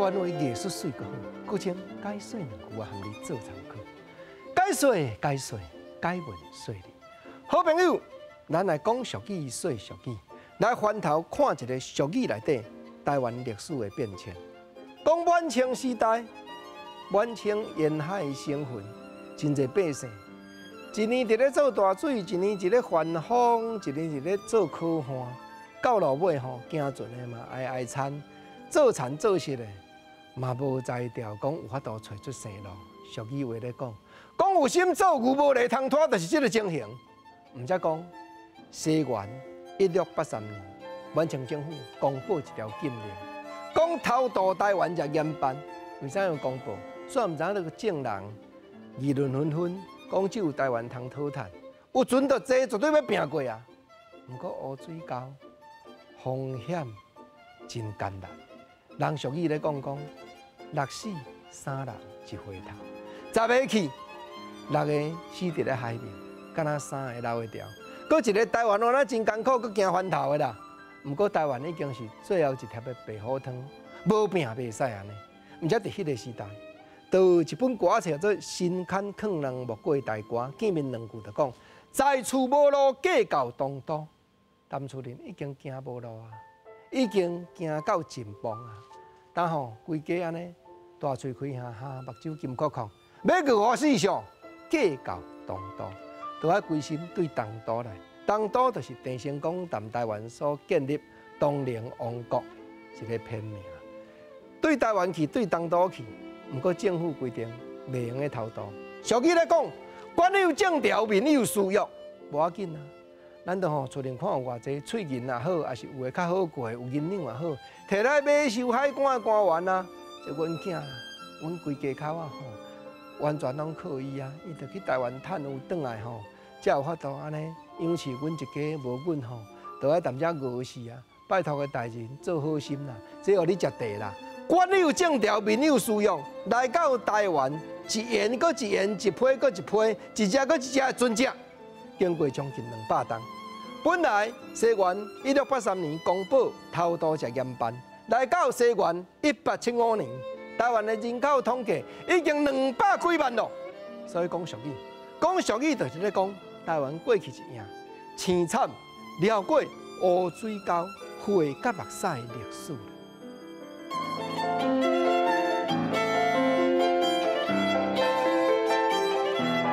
灣話藝術媠閣好，閣將解說兩句我含你做參考。解說解說解問說理，好朋友，咱來講俗語說俗語，來翻頭看一个俗語內底台灣歷史的變遷。講滿清時代，滿清沿海省份真濟百姓，一年佇咧做大水，一年佇咧翻風，一年佇咧做苦旱，到落尾吼，行船的嘛哀哀慘，做田做實的嘛無才調，講有法度揣出生路。俗語話咧講，講有心做牛無犁通拖，就是這个情形。毋才講，西元1683年，滿清政府公布一條禁令，講偷渡台灣誠嚴辦。為啥要公布？雖然毋知影那个眾人議論紛紛，講只有台灣通討趁，有船就濟，絕對欲拚過啊。毋過烏水溝風險真艱難。人俗語咧講講，六死三人一回頭，10個去，六个死佇咧海面，敢若三个留會牢。閣一个台灣原來真艱苦，閣驚翻頭的啦。毋過台灣已經是最後一粒的白虎湯，無拚袂使按呢。毋才佇彼个時代，就有一本歌冊叫做《新刊勸人莫過台歌》，見面兩句就講：在厝無路，過到東都。陳厝人已經驚無路啊，已經驚到盡崩啊。但吼規家按呢，大喙開哈哈，目睭金箍箍，欲過五四上，過到東都，都愛規心對東都來。東都就是鄭成功踮台灣所建立東寧王國一个片名。對台灣去，對東都去，毋過政府規定袂用得偷渡。俗語咧講，官有政調，民有私欲，無要緊啊。咱都吼厝裡看有偌濟喙銀也好，抑是有的較好過，有銀兩也好，提來買收海關的官員啊，就阮囝，阮規家口啊吼，完全攏靠伊啊，伊就去台灣趁有轉來吼，才有法度按呢養飼阮一家，無阮吼，就愛踮遮餓死啊！拜託个大人做好心啦，這予你食茶啦。官有政調，民有私欲，來到台灣，一元閣一元，一批閣一批，一隻閣一隻的船隻，經過將近200冬。本來西元1683年公布偷渡誠嚴辦，來到西元1875年，台灣的人口統計已經200幾萬咯。所以講俗語，講俗語就是咧講台灣過去一頁凄慘，撩過烏水溝、血佮目屎的歷史。